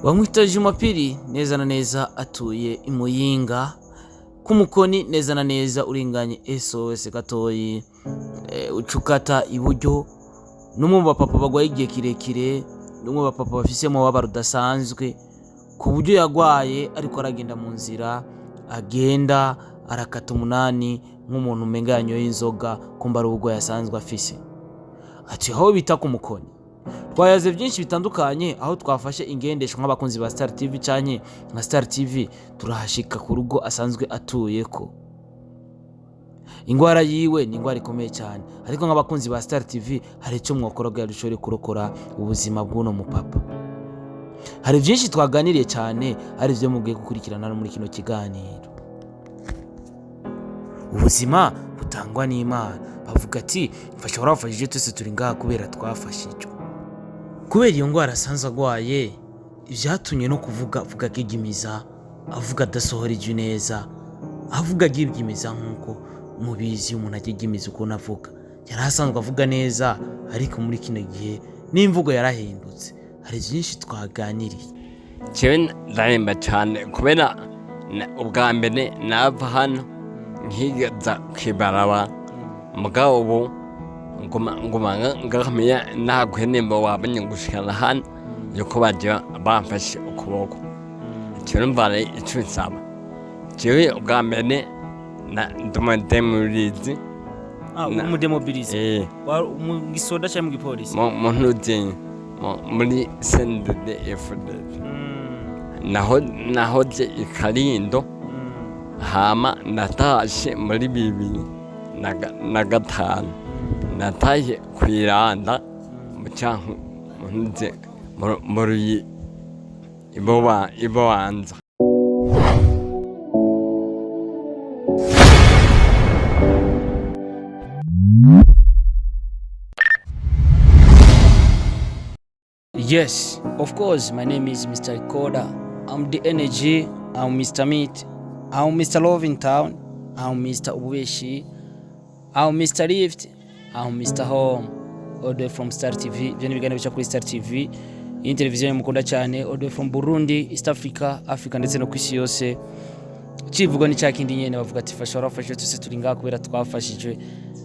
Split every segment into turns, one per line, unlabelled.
Bamwita Jumapili, neza na neza atuye i Muyinga ku Mukoni, neza na neza uringanye SOS gatoyi, ucukata iburyo. N'umwe mu bapapa bagwaye igihe kirekire, n'umwe mu bapapa bafise umubabaro udasanzwe, ku buryo yagwaye ariko aragenda mu nzira, agenda arakata umunani nk'umuntu umenga yanyoye inzoga, kumba ari uburwayi asanzwe afise. Ati aho bita ku Mukoni. Twayaze byinshi bitandukanye, aho twafashe ingendeshwa nk'abakunzi ba Star TV canke nka Star TV, turahashika ku rugo asanzwe atuyeko. Ingwara yiwe ni ingwara ikomeye cyane, ariko nk'abakunzi ba Star TV hari icyo mwokora kugira dushobore kurokora ubuzima bw'uno mupapa. Hari byinshi twaganiriye cyane, hari ibyo mugiye gukurikirana no muri kino kiganiro. Ubuzima butangwa n'Imana. Bavuga ati mfasha warafashije, twese turi ngaha kubera twafashijwe. Kubera iyo ndwara asanzwe agwaye, ibyatumye no kuvuga avuga agigimiza, avuga adasohora ijwi neza, avuga agigimiza nk'uko mubizi iyo umuntu agigimiza ukuntu avuga. Yari asanzwe avuga neza, ariko muri kino gihe n'imvugo yarahindutse. Hari byinshi twaganiriye.
Jewe ndaremba cyane kubera ubwa mbere nava hano nkigeza kw'ibarabara, mugabo ubu nguma ngakamenya nta wabonye gushikana hano yuko baje bamfashe ukuboko. Jewe numva ari ico nsaba. Jewe ubwa mbere ndi umudemurizi.
Umudemobilize?
Eh.
Mu gisoda cyangwa mu gipolisi?
Mu ntuzenye muri CNDD FDD, naho nahoze i Karindo, hama natashe muri 2005, natashe kwiranda mu canku ntuze muri Ibubanza.
Yes, of course, my name is Mr. Recorder. I'm the energy, I'm Mr. Meat, I'm Mr. Love in Town, I'm Mr. Ububeshi, I'm Mr. Lift, I'm Mr. Home. All the way from Star TV. Ibyo ni ibiganiro bica kuri Star TV. Iyi televiziyo mukunda cyane, all the way from Burundi, East Africa, Africa ndetse no ku isi yose. Civugo ni cya kindi nyene, bavuga ati fasha warafashije, twese turi ngaha kubera twafashijwe.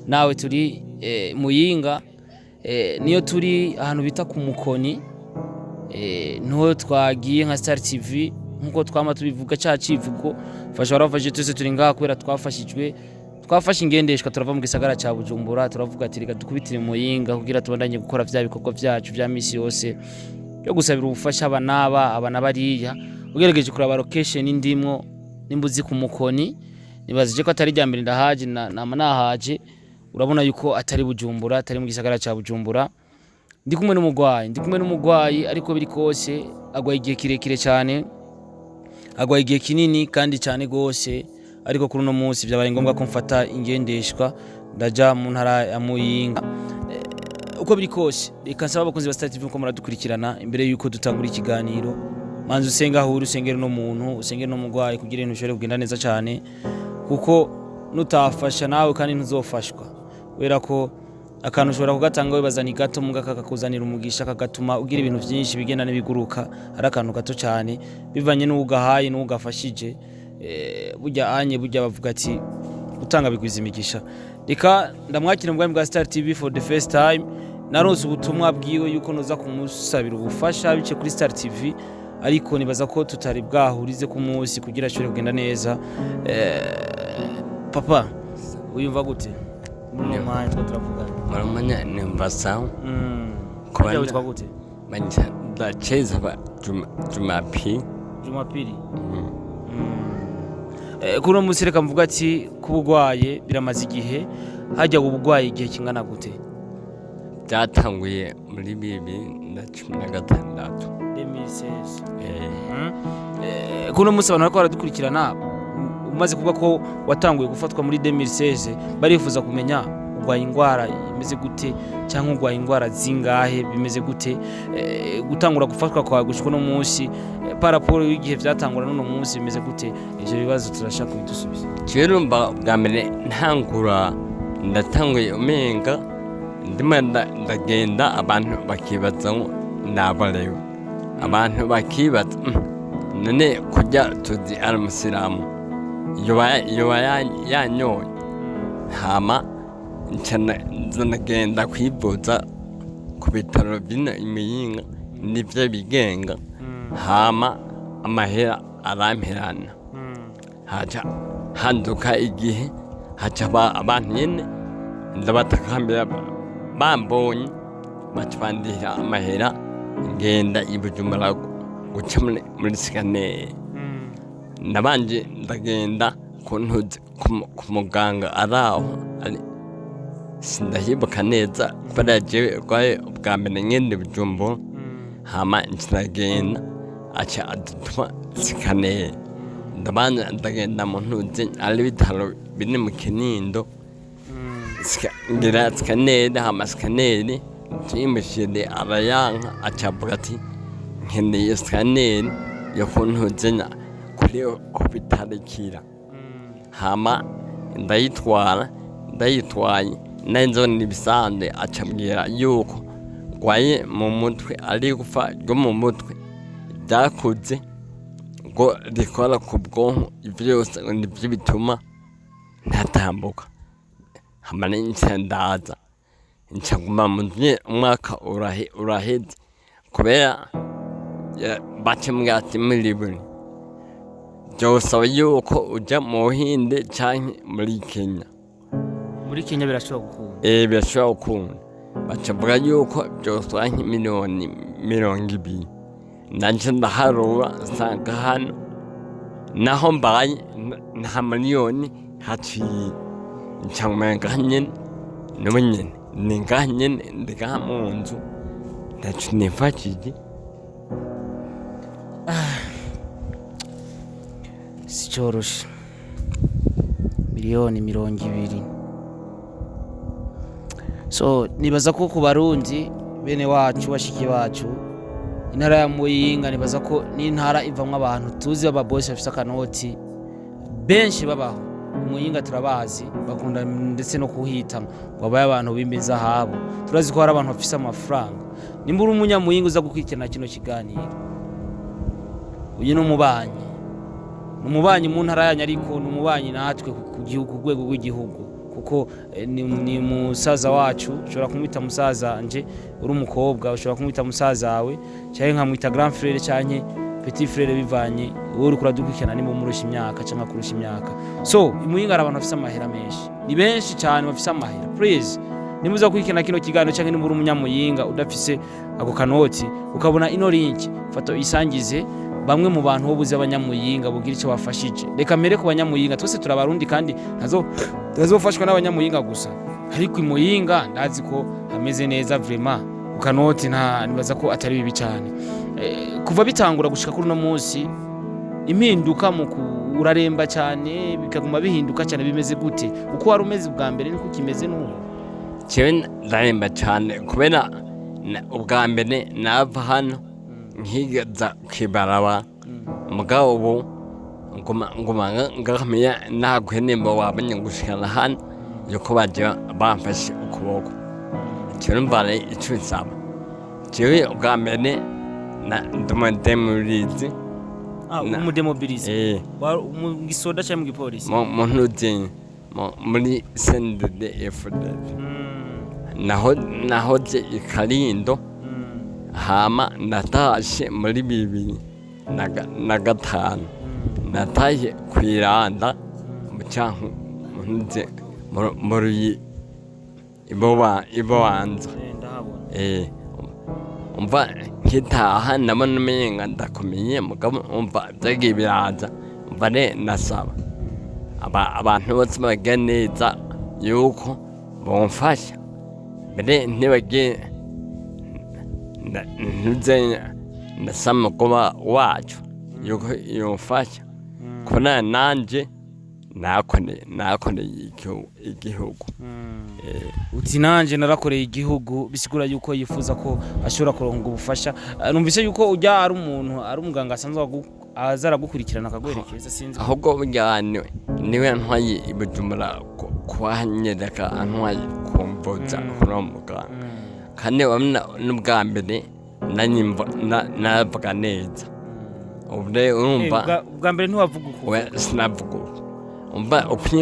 Nawe turi Muyinga, niyo turi ahantu bita ku Mukoni, niho twagiye nka Star TV nkuko twama tubivuga, cya civugo fasha warafashije, twese turi ngaha kubera twafashijwe. Twafashe ingendeshwa turava mu gisagara cya Bujumbura, turavuga ati reka dukubitire Muyinga kugira tubandanye gukora vya bikorwa vyacu vya misi yose yo gusabira ubufasha aba n'aba, aba na bariya. Ugerageje kuraba location ndimwo, nimba uzi ku Mukoni, nibazije ko atari rya mbere ndahaje, nama nahaje, urabona yuko atari Bujumbura, atari mu gisagara cya Bujumbura. Ndi kumwe n'umugwayi, ndi kumwe n'umugwayi, ariko biri kose agwaye igihe kirekire cyane, agwaye igihe kinini kandi cyane gose. Ariko kuri uno munsi byabaye ngombwa ko mfata ingendeshwa ndaja mu ntara ya Muyinga. Uko biri kose reka nsaba abakunzi ba Star TV ko muradukurikirana, imbere yuko dutangura ikiganiro manza usenga aho uri, usengere no muntu, usengere no mugwayi kugira ibintu bishobore kugenda neza cyane, kuko nutafasha nawe kandi ntuzofashwa, kubera ko akantu ushobora kugatanga wibaza ni gato, muga kakakuzanira umugisha, kagatuma ugira ibintu byinshi bigenda n'ibiguruka. Ari akantu gato cyane bivanye n'uwo ugahaye n'uwo ugafashije. Burya anye burya bavuga ati utanga bigwiza imigisha. Reka ndamwakira mu bwami bwa Star TV for the first time. Naronse ubutumwa bwiwe yuko noza kumusabira ubufasha bice kuri Star TV, ariko nibaza ko tutari bwahurize ku munsi kugira ashobore kugenda neza. Papa, wiyumva gute muri uno mwanya two turavugana?
Murumanya nimva sawa.
Harya witwa gute?
Ndacheza Jumapili.
Jumapili. Kuri uno munsi reka mvuga ati kuba urwaye biramaze igihe. Hajya uba urwaye igihe kingana gute?
Byatanguye muri 2016.
2016.
Eh.
Kuri uno munsi abantu bariko baradukurikirana, umaze kuvuga ko watanguye gufatwa muri 2016, barifuza kumenya urwaye indwara imeze gute, cyangwa urwaye indwara zingahe, bimeze gute? Gutangura gufatwa kwawe gushika uno munsi, par rapport y'igihe vyatangura n'uno munsi bimeze gute? Ivyo bibazo turashaka kubidusubiza.
Jewe urumva bwa mbere ntangura, ndatanguye umenga ndimo ndagenda, abantu bakibaza ngo naborewe. Abantu bakibaza: None kurya tuzi ari umusilamu, yoba yanyoye?" Hama nca nza ndagenda kwivuza ku bitaro bino i Muyinga, nivyo bigenga. Hama amahera aramperana, haca handuka igihe, haca abantu nyene ndabatakambira, bambonye baca bandihira amahera, ngenda i Bujumbura guca muri scanner. Nabanje ndagenda kuntuze ku muganga araho ari, sindahibuka neza kubera jewe bwawe ubwa mbere ngenda i Bujumbura. Hama nca ndagenda, aca adutuma scanner. Ndabanza ndagenda mu ntuze, ari ibitaro biri mu Kinindo, ngira scanner. Hama scanner tuyimushire arayanka, aca avuga ati: "Nkeneye scanner yo kuntuzenya kuri hôpital Kira." Hama ndayitwara, ndayitwaye nari nzobona ibisanzwe, aca ambwira yuko ngwaye mu mutwe, ari igufa ryo mu mutwe ryakuze ngo rikora ku bwonko, ivyo vyose ngo nivyo bituma ntatambuka. Hama nca ndaza, nca nguma mu nzu nyene, umwaka uraheze, kubera baca mbwira ati: "Miliburi vyosaba yuko uja mu Buhinde canke muri Kenya."
Muri Kenya birashobora gukunda?
Eh, birashobora gukunda. Baca bavuga yuko vyosaba nk'20 miliyoni. Nanje ndaharura, nsanga hano naho mbaye nta miliyoni haciye. Nca nguma ngaha nyene, n'ubu nyene ni ngaha nyene, ndi ngaha mu nzu, ntaco nifashije.
Si cyoroshe, 20 miliyoni. So nibaza ko ku Barundi bene wacu, bashiki bacu, intara ya Muyinga nibaza ko n'intara ivamwo abantu tuzi b'ababosi bafise akanoti benshi babaho. Muyinga turabazi, bakunda ndetse no kuhita ngo abaye abantu b'imizahabu. Turazi ko hari abantu bafise amafaranga. Nimba uri umunyamuyinga uza gukurikirana kino kiganiro, uyu ni umubanyi, ni umubanyi mu ntara yanyu, ariko ni umubanyi natwe ku gihugu, ku rwego rw'igihugu, kuko ni musaza wacu. Ushobora kumwita musaza nje, uri umukobwa ushobora kumwita musaza wawe, cyangwa nkamwita grand frère cyangwa petit frère, bivanye wowe uriko uradukurikirana nimba umurusha imyaka cyangwa kurusha imyaka. So i Muyinga hari abantu bafise amahera menshi, ni benshi cyane bafise amahera. Please, nimba uza gukurikirana kino kiganiro cyangwa nimba uri umunyamuyinga udafise ako kanoti, ukabona ino link, fata uyisangize bamwe mu bantu bo buzi abanyamuyinga bugira icyo bafashije. Reka mbere ku banyamuyinga, twese turabarundi kandi ntazofashwa n'abanyamuyinga gusa, ariko imuyinga ndazi ko hameze neza vraiment, ku kanoti nta nibaza ko atari bibi cyane. Kuva bitangura gushika kuri uno munsi, impinduka mu uraremba cyane, bikaguma bihinduka cyane, bimeze gute? Uko wari umeze ubwa mbere niko kimeze n'ubu?
Jewe ndaremba cyane kubera ubwa mbere nava hano nkigaza kwibarabara, mugabo ubu nguma ngakamenya nta wabonye gushikana hano yuko baje bamfashe ukuboko. Jewe numva ari ico nsaba. Jewe ubwa mbere ndi umudemurizi.
Ah, umudemobilize?
Eh.
Mu gisoda cyangwa mu gipolisi?
Mu ntuzi muri CNDD FDD, naho nahoze i Karindo. Hama natashe muri 2005, natashe kwiranda mu canku ntuze muri Ibubanza.
Ndahabona.
Eh, umva nkitaha ndabona umenga ndakomeye, mugabo umva vyagiye biraza. Umva re nasaba abantu bose bagira neza yuko bomfasha, mbere ntibagiye ntuze ndasaba umugoba wacu yuko yomfasha, kubona nanje nakoreye igihugu.
Uti nanje narakoreye igihugu, bisigura yuko yifuza ko ashobora kuronka ubufasha. Numvise yuko ujya ari umuntu, ari umuganga asanzwe aza aragukurikirana akaguherekeza, sinzi.
Ahubwo burya niwe ntwaye i Bujumbura kuhanyereka, antwaye kumvuza kuri uwo muganga. Kandi urabona n'ubwa mbere Naravuga neza. Ubu rero urumva
Ubwa mbere ntiwavuga uko?
We sinavuga uko. Umva uko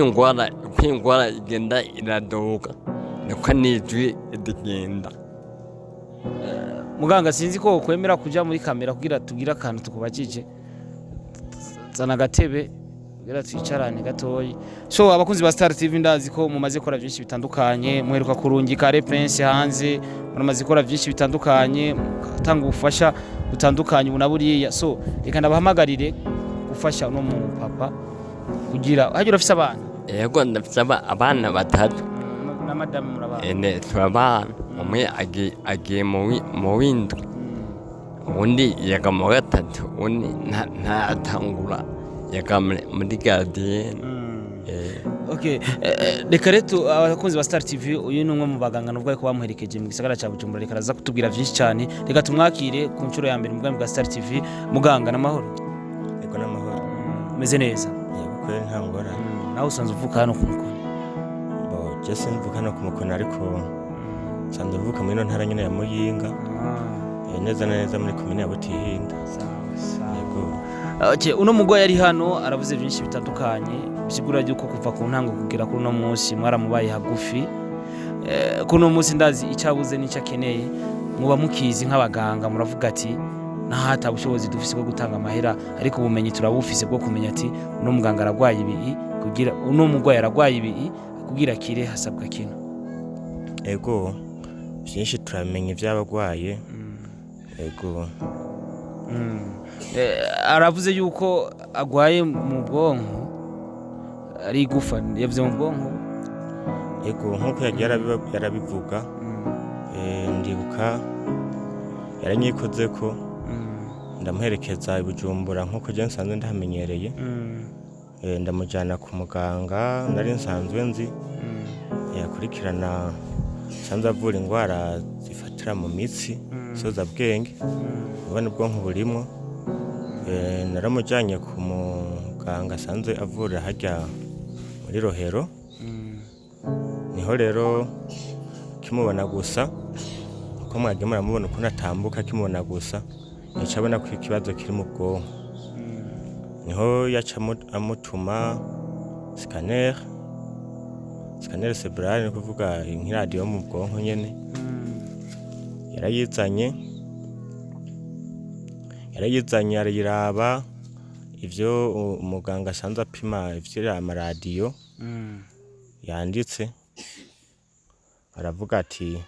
ingwara igenda iraduga, niko n'ijwi rigenda.
Muganga, sinzi ko wokwemera kuja muri kamera kugira tugire akantu tukubajije. Zana agatebe kugira twicarane gatoyi. So abakunzi ba Star TV, ndazi ko mumaze gukora byinshi bitandukanye. Muheruka kurungika Repense hanze, muramaze gukora byinshi bitandukanye, mutanga ubufasha butandukanye ubu na buriya. So reka ndabahamagarire gufasha uno mu papa kugira hajya. Urafise abana?
Yego, ndafise abana batatu.
Na madamu murabana?
Ene, turabana. Umwe agiye mu w'indwi, uwundi yiga mu wa gatatu, uwundi ntaratangura, yiga muri gardienne.
Okay, reka rero abakunzi ba Star TV, uyu ni umwe mu baganga nubwo ariko bamuherekeje mu gisagara cya Bujumbura. Reka araza kutubwira byinshi cyane. Reka tumwakire ku nshuro ya mbere mu bwami bwa Star TV. Muganga, n'amahoro?
Ego, n'amahoro.
Umeze neza?
Yego kweri, nta ngorane.
Nawe usanzwe uvuka hano ku Mukoni?
Bo, je simvuka no ku Mukoni, ariko nsanzwe mvuka muri ino ntara nyene ya Muyinga, neza na neza muri komine ya Butihinda. Yego.
Okay, uno mugwayi ari hano aravuze byinshi bitandukanye, bisigura yuko kuva ku ntango kugera kuri uno munsi mwaramubaye hagufi. Kuri uno munsi ndazi icyo abuze n'icyo akeneye muba mukizi nk'abaganga. Muravuga ati naho ata bushobozi dufise bwo gutanga amahera, ariko ubumenyi turabufise bwo kumenya ati uno muganga aragwaye ibi, kugira uno mugwayi aragwaye ibi, kugira akire hasabwa kino.
Ego, vyinshi turamenya ivy'abagwaye. Ego.
Aravuze yuko agwaye mu bwonko, ari igufa, yavuze mu bwonko.
Ego, nk'uko yagiye yarabivuga, ndibuka yaranyikozeko, ndamuherekeza i Bujumbura nk'uko je nsanzwe ndahamenyereye. Ndamujyana ku muganga nari nsanzwe nzi, yakurikirana, nsanzwe avura indwara zifatira mu mitsi sozabwenge, ubona ubwonko burimo. Naramujyanye ku muganga asanzwe avura hajya muri Rohero. Niho rero kimubona gusa, uko mwagiye muramubona ukuntu atambuka, akimubona gusa yaca abona ko ikibazo kiri mu bwonko. Niho yaca amutuma scanner, scanner cérébral, ni kuvuga nk'iradiyo mu bwonko nyene. Yarayizanye, arayiraba ivyo umuganga asanzwe apima ivyo amaradiyo yanditse, aravuga ati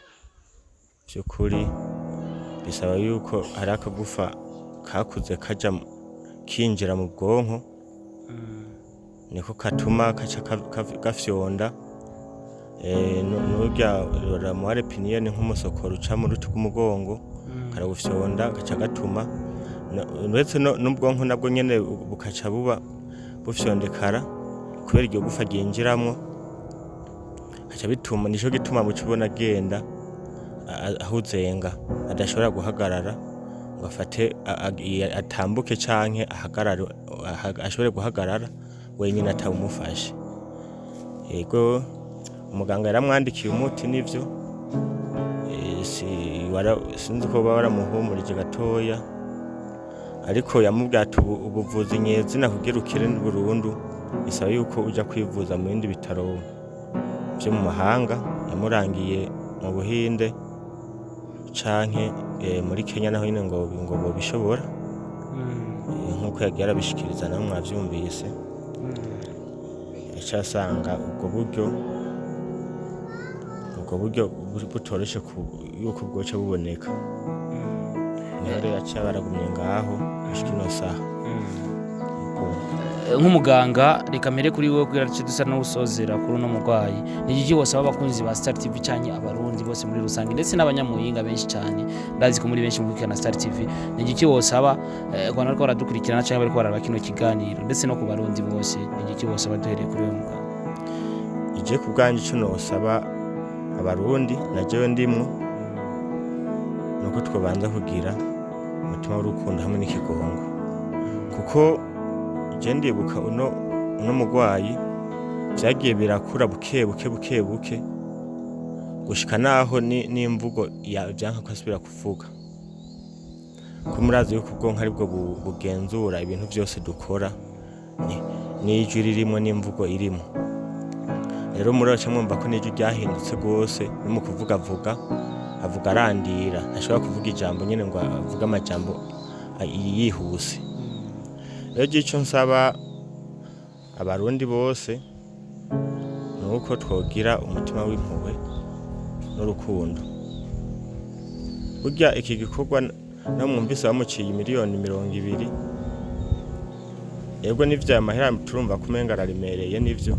vy'ukuri bisaba yuko hari akagufa kakuze kaja kinjira mu bwonko, niko katuma kaca gafyonda. Nurya la moelle épinière, ni nk'umusokoro uca mu ruti rw'umugongo, karawufyonda, gaca gatuma uretse n'ubwonko nabwo nyene bukaca buba bufyondekara kubera iryo gufa ryinjiramwo, gaca bituma, nico gituma muca ubona agenda ahuzenga, adashobora guhagarara ngo afate atambuke canke ahagarare, ashobore guhagarara wenyine atawumufashe. Yego, umuganga yaramwandikiye umuti nivyo. Sinzi ko baba baramuhumurije gatoya, ariko yamubwiye ati ubuvuzi nyezina kugira ukire burundu bisaba yuko uja kwivuza mu bindi bitaro vyo mu mahanga. Yamurangiye mu Buhinde canke muri Kenya, naho nyene ngo bobishobora. Nkuko yagiye arabishikiriza namwe mwavyumvise, yaca asanga ubwo buryo butoroshe yuko bwoca buboneka. Niho rero yaca baragumye ngaho gushika ino saha. Yego.
Nk'umuganga, reka mbere kuri wowe kugira duce dusa n'usozera kuri uno murwayi. Ni iki wosaba abakunzi ba Star TV canke abarundi bose muri rusange, ndetse n'abanyamuyinga benshi cyane, ndazi ko muri benshi mukurikirana Star TV? Ni iki wosaba ku bantu bariko baradukurikirana canke bariko bararaba kino kiganiro, ndetse no ku barundi bose? Ni iki wosaba duhereye kuri wewe, muganga?
Ije ku bwanje, ico nosaba abarundi na jewe ndimwo, nuko twobanza kugira umutima w'urukundo hamwe n'ikigongo, kuko je ndibuka uno mugwayi vyagiye birakura buke buke buke buke, gushika naho n'imvugo vyanka ko asubira kuvuga. Ko murazi yuko ubwonko aribwo bugenzura ibintu byose dukora, n'ijwi ririmo n'imvugo irimo. Rero muraca mwumva ko n'ijwi ryahindutse rwose, no mu kuvuga avuga avuga arandira, ntashobora kuvuga ijambo nyine ngo avuge amajambo yihuse. Rero icyo nsaba Abarundi bose ni uko twogira umutima w'impuhwe n'urukundo. Burya iki gikorwa no mwumvise bamuciye miliyoni 20, yego nivyo, aya mahera turumva ko umenga araremereye, nivyo,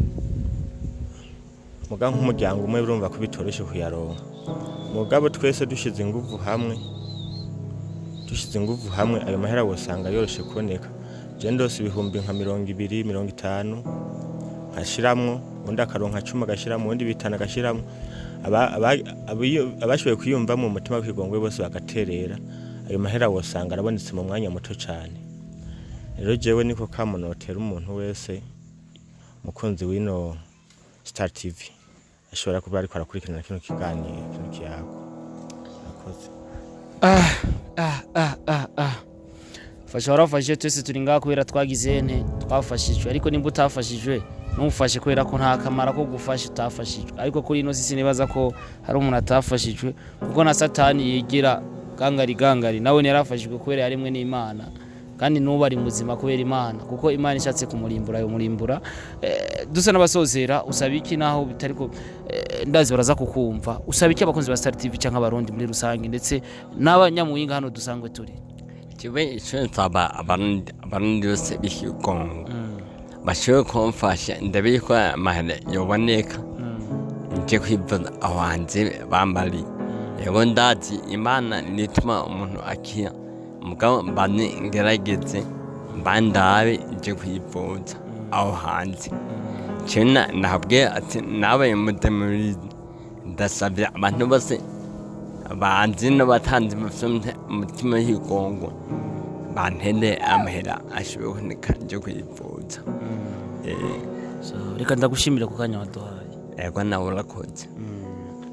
muga nk'umuryango umwe urumva ko bitoroshe kuyaronka. Mugabo twese dushize inguvu hamwe, ayo mahera wosanga yoroshe kuboneka. Je ndose ibihumbi nka 20, 50 nkashiramwo, undi akaronka 10 agashiramwo, undi 5 agashiramwo, abashoboye kwiyumvamo umutima w'ikigongwe bose bagaterera, ayo mahera wosanga arabonetse mu mwanya muto cane. Rero jewe niko kamo notera umuntu wese umukunzi w'ino Star TV ashobora kuba ariko arakurikirana kino kiganiro, kino kiyago. Murakoze.
Ah, ah, ah, ah, ah. Fasha warafashije, twese turi ngaha kubera twagize nte? Twafashijwe. Ariko nimba utafashijwe, ntufashe, kubera ko nta kamaro ko gufasha utafashijwe. Ariko kuri ino si sinibaza ko hari umuntu atafashijwe, kuko na Satani yigira gangari gangari nawe ntiyarafashijwe kubera yarimwe n'Imana, kandi n'ubu ari muzima kubera Imana, kuko Imana ishatse kumurimbura yomurimbura. Dusa n'abasozera, usaba iki naho bitari ko ndazi baraza kukumva? Usaba iki abakunzi ba Star TV cyangwa Abarundi muri rusange, ndetse n'abanyamuyinga hano dusangwe turi?
Jewe ico nsaba Abarundi bose b'ikigongo bashobore kumfasha, ndabe ko amahera yoboneka nje kwivuza aho hanze bambariye. Yego, ndazi Imana nituma umuntu akira, mugabo mbane ngerageze mbandabe nje kwivuza aho hanze. Jewe nabwiye ati nabaye mudemurizi, ndasabye abantu bose banzi n'abatanzi bafite umutima w'ikigongo bantere amahera ashobore kuboneka nje kwivuza.
So, reka ndagushimira ku kanya waduhaye.
Yego, nawe urakoze.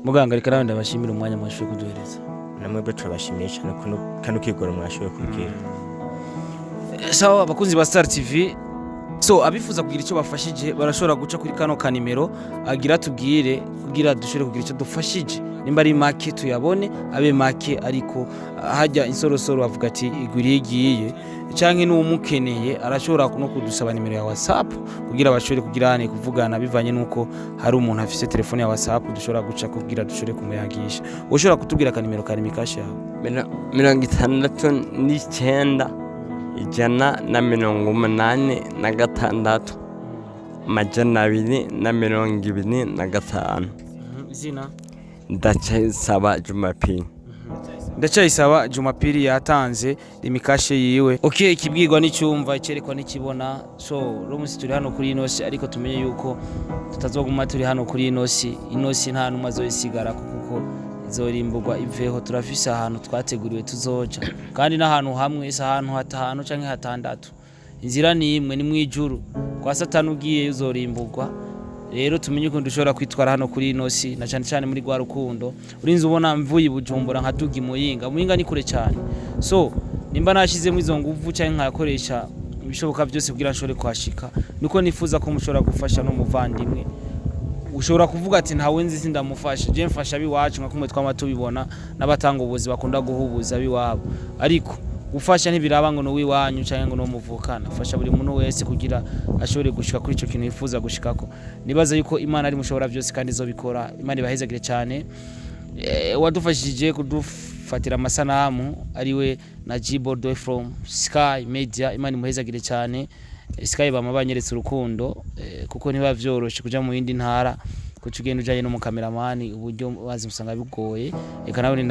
Muganga, reka nawe ndabashimira umwanya mwashoboye kuduhereza.
Namwebwe turabashimiye cyane kano kigoro mwashoboye kugira.
Sawa, abakunzi ba Star TV, so abifuza kugira icyo bafashije barashobora guca kuri kano kanimero agira tubwire, kugira dushobore kugira icyo dufashije. Nimba ari make tuyabone abe make, ariko hajya insorosoro bavuga ati igwiriye igiye, canke n'uwumukeneye arashobora no kudusaba nimero ya WhatsApp kugira bashobore kugira hane kuvugana, bivanye nuko hari umuntu afise telefone ya WhatsApp dushobora guca kugira dushobore kumuyagisha. Ushobora kutubwira akanimero ka Lumicash yawe?
69 186 225.
Izina?
Ndacayisaba Jumapili.
Ndacyayisaba Jumapili yatanze Lumicash yiwe. Okay, ikibwirwa n'icyumva, icyerekwa n'ikibona. So uno munsi turi hano kuri ino si, ariko tumenye yuko tutazoguma turi hano kuri ino si. Ino si nta numwe azoyisigara, kuko izorimburwa iveho. Turafise ahantu twateguriwe tuzoja, kandi n'ahantu hamwe, si ahantu hatanu canke hatandatu. Inzira ni imwe, ni mwijuru. Kwa Satani ugiye uzorimburwa. Rero tumenye ukuntu dushobora kwitwara hano kuri ino si, na cyane cyane muri rwa rukundo. Urinze ubona mvuye i Bujumbura nkaduga i Muyinga, Muyinga ni kure cyane. So nimba nashizemo izo nguvu cyangwa nkakoresha ibishoboka byose kugira nshobore kuhashika, niko nifuza ko mushobora gufasha n'umuvandimwe. Ushobora kuvuga ati ntawe nzi, sindamufasha, je mfasha abiwacu, nka kumwe twama tubibona n'abatanga ubuzi bakunda guhubuza abiwabo. Ariko gufasha ntibiraba ngo nuwiwanyu cyangwa ngo numuvukana. Fasha buri muntu wese kugira ashobore gushika kuri ico kintu yifuza gushikako. Nibaza yuko Imana ari mushobora byose kandi izobikora. Imana ibahezagire cyane. Wadufashije kudufatira amasanamu ariwe na G-Board from Sky Media, Imana imuhezagire cyane. Sky bama banyeretse urukundo, kuko ntiba vyoroshe kuja mu yindi ntara kuca ugenda ujanye n'umukameramani, uburyo bazi usanga bigoye. Reka nawe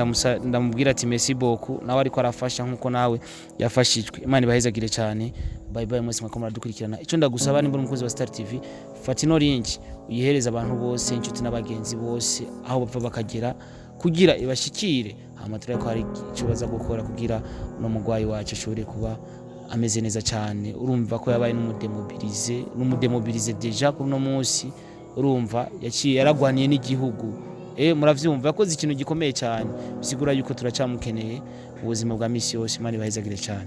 ndamubwira ati merci beaucoup, nawe ariko arafasha nkuko nawe yafashijwe. Imana ibahezagire cyane. Bye bye mwese mwako muradukurikirana. Icyo ndagusaba, nimba uri umukunzi wa Star TV, fata ino link uyihereze abantu bose, inshuti n'abagenzi bose aho bapfa bakagera, kugira ibashikire, hama turabe ko hari icyo baza gukora kugira uno mugwayi wacu ashobore kuba ameze neza cyane. Urumva ko yabaye n'umudémobilisé, n'umudémobilisé déjà kuri uno munsi. Urumva yaciye yaragwaniye n'igihugu. Muravyumva, yakoze ikintu gikomeye cyane, bisigura yuko turacyamukeneye ubuzima bwa misi yose. Imana ibahezagire cyane.